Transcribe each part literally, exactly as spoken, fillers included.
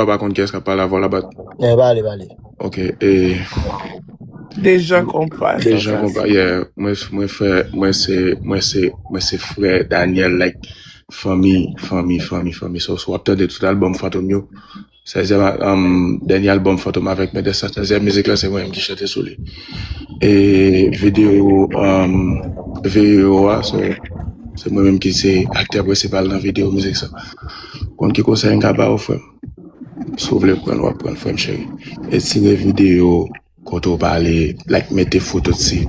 Ou pa konn kiyès k ap pale avè w la, but. Yeah, pale, pale. Ok, e. Dejan Konpa. Dejan Konpa, yeah. Mwen, mwen fè, mwen se, mwen se, mwen se frè Daniel, like, fanmi, fanmi, fanmi, fanmi. So, so w ap tande tout album Fantom yo. Sèzyèm, um, dènye album Fantom avèk Mèt Dèstan, sèzyèm mizik la, se mwen menm ki chante sou li. E videyo, um, videyo a, so, se mwen menm ki se aktè prensipal nan videyo mizik sa. Konn ki konsèy m ka ba w, frè m? Si w vle pran l, w ap pran l, frè m cheri. Etire videyo kote w pale, like, mete foto ti,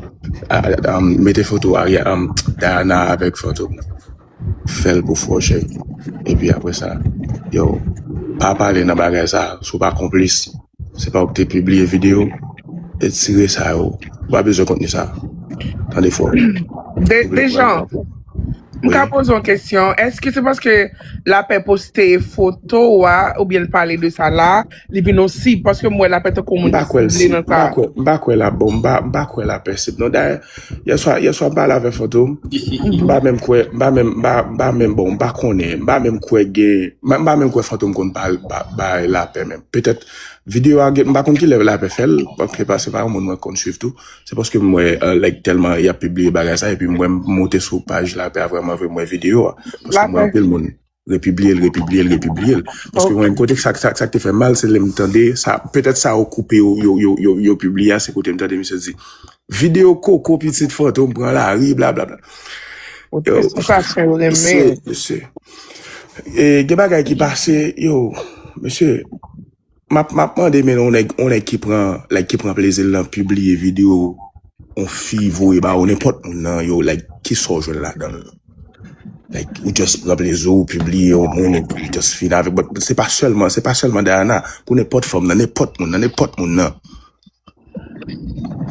a, a, um, mete foto Aria, um, Diana avèk Fantom. Fè l pou frè w, cheri. Epi apre sa, yo, pa pale nan bagay sa, si w pa konplis, se pa ou ki te pibliye videyo, etire sa yo. Ou pa bezwen kontni sa. Tande frè w. De, Dejan, m ka poze yon kesyon. Èske se paske Lapè poste foto a oubyen l pale de sa la, li vin yon sib? Paske m wè Lapè tankou moun ki sible nan sa. M pa kwè, m pa kwè la, bon, m pa, m pa kwè Lapè sib. Non, dayè, yèswa, yèswa m pale avè Fantom. M pa menm kwè, m pa menm, m pa, m pa menm, bon, m pa konnen, m pa menm kwè gen, m pa, m pa menm kwè Fantom konn pale, ba, bay Lapè menm. Petèt, videyo a gen, m pa konn kilè Lapè fè l, paske pa, se pa yon moun mwen konn swiv tou. Se paske m wè, uh, like, tèlman y ap pibliye bagay sa, epi m wè m moute sou paj Lapè a vrèman vre, m wè videyo a. Paske m wè anpil moun repibliye l, repibliye l, repibliye l. Paske mwen, kote sa, sa, sa k te fè m mal, se lè m tande, sa, petèt sa yo koupe, yo, yo, yo, yo, yo pibliye a, se kote m tande misye di, videyo koko pitit Fantom pran lari, blablabla. Yo, mesye, mesye. E, gen bagay ki pase, yo, mesye, M ap, m ap mande, men yon nèg, yon nèg ki pran, like, ki pran plezi l nan pibliye videyo yon fi voye ba ou, nenpòt moun nan yo, like, kisa w jwenn ladan l? Like, ou just pran plezi w, pibliye yon moun, epi ou just fin avèk, but se pa sèlman, se pa sèlman Diana, pou nenpòt fanm nan, nenpòt moun nan, nenpòt moun nan.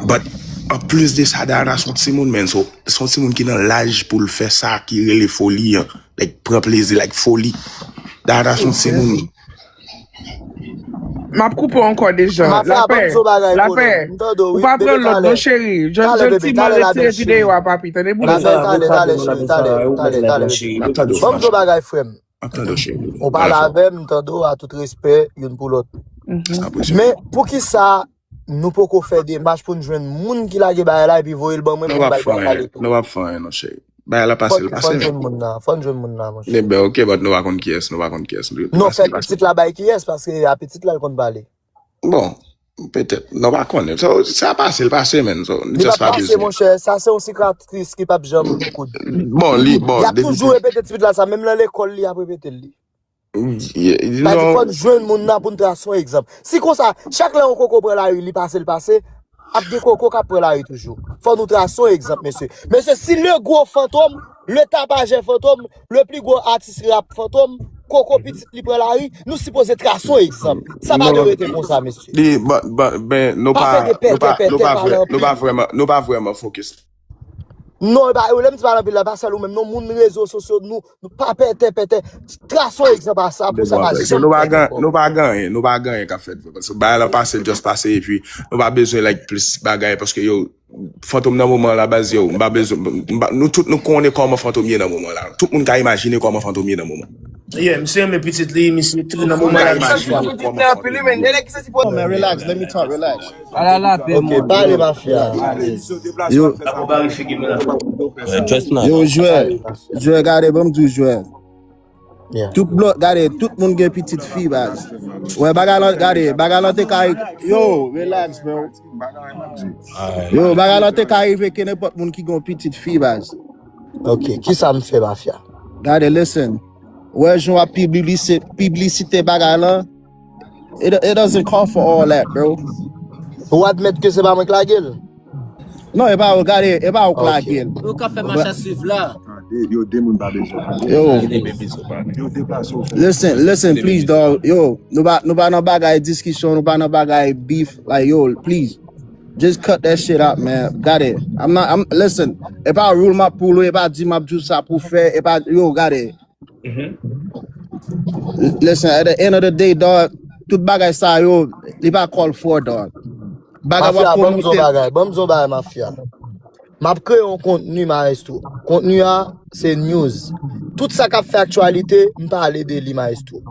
But, anplis de sa, Diana se yon timoun, man, so, se yon timoun ki nan laj pou l fè sa ki rele foli an, like, pran plezi, like, foli. Diana se yon timoun. M ap koupe w ankò, Dejan. Lapè, Lapè, ou pa pran lòd non, cheri. Just, just ti man, retire videyo a, papi, tande, boude. Lapè, talè, talè, cheri, talè, talè, talè, baby. Ban m di w bagay, frè m. M ap tande w, cheri. Ou pale avè m, m tande w, a tout respè, youn pou lòt. Men, poukisa nou poko fè demach pou n jwenn moun ki lage bagay la epi voye l ban mwen pou m bay bagay la? Nou p ap fè anyen, non, cheri. Bagay la pase, l pase. Fò n jwenn moun nan, fò n jwenn moun nan, monchè. Ebyen, ok, but nou pa konn kiyès, nou pa konn kiyès. Non, fè pitit la bay kiyès, paske a pitit la l konn pale. Bon, petèt, nou pa konnen. Sa, sa pase, l pase, man. Li p ap pase, monchè. Sa se yon sikatris ki p ap janm koud. Bon, li, bon, y ap toujou repete ti pitit la sa, menm nan lekòl, li ap repete l, li. Sa di fò n jwenn moun nan pou n trase yon egzanp. Si konsa, chak lè yon koko pran lari, li pase, l pase, ap gen koko k ap pran lari toujou. Fò nou trase yon egzanp, mesye. Mesye, si le gwo Fantom, le tapajè Fantom, le pli gwo atis rap Fantom, koko pitit li pran lari, nou sipoze trase yon egzanp. Sa pa dwe rete konsa, mesye. Li, bon, bon, ben, nou pa, nou pa, nou pa vre, nou pa vrèman, nou pa vrèman fokis. Non, e pa, lè m di pale anpil la, pa sèl ou menm, non, moun rezo sosyo, nou, nou pa pètè, pètè. Trase yon egzanp a sa pou sa pa janm fèt ankò. Nou pa gen anyen, nou pa gen anyen k ap fèt vre. Paske bagay la pase, l just pase, epi nou pa bezwen, like, plis bagay, paske, yo, Fantom nan moman la, baz, yo, m pa bezwen, m pa, nou tout nou konnen kòman Fantom ye nan moman la. Tout moun ka imajine kòman Fantom ye nan moman. Yeah, misye renmen pitit li, misye trè nan moman la. Pitit li anpil, wi, men nèg ki santi pou... Non, men relax, let me talk, relax. Ala lapè, ok, pale, mafya. Yo, yo, jwè, jwè, gade, ban m di w, jwè. Tout blo, gade, tout moun gen pitit fi, baz. Wè, bagay lan, gade, bagay lan te ka, yo, relax, bro. Yo, bagay lan te ka rive ke nenpòt moun ki gen yon pitit fi, baz. Ok, kisa m fè, mafya? Gade, listen. Wè, jan w ap piblise, piblisite bagay lan, it, it doesn't call for all that, bro. Ou admèt ke se pa mwen k lage l? Non, e pa ou, gade, e pa ou k lage l. Yo ka fè mach a swiv la. Yo, listen, listen, please, dog. Yo, nou pa, nou pa nan bagay diskisyon, nou pa nan bagay beef. Like, yo, please. Just cut that shit out, man. Gade. I'm not, I'm, listen, e pa rule m ap rule ou, e pa di m ap di w sa pou fè, e pa, yo, gade. Listen, at the end of the day, dog, tout bagay sa yo, li pa call for, dog. Bagay w ap pwomòte. Mafya, ban m di w bagay, ban m di w bagay, mafya. M ap kreye yon kontni, maestro. Kontni a, se news. Tout sa k ap fè aktyalite, m pale de li, maestro.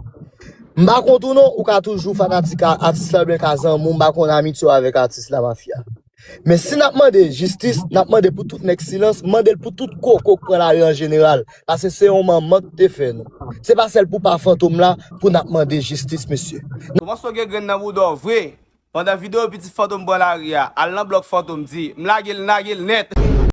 M pa kont ou non, ou ka toujou fanatik a atis la oubyen ka zanmi w, m pa konn amitye w avèk atis la mafya. Men si n ap mande jistis, n ap mande pou tout nèg silans, mande l pou tout koko k pran lari an jeneral. Paske se yon manman k te fè nou. Se pa sèl pou pa Fantom la pou n ap mande jistis, mesye. Kòmanse w gen grenn nan bouda w vre. Pandan videyo pitit Fantom pran lari a, al nan blòg Fantom di, m lage l, n lage l nèt.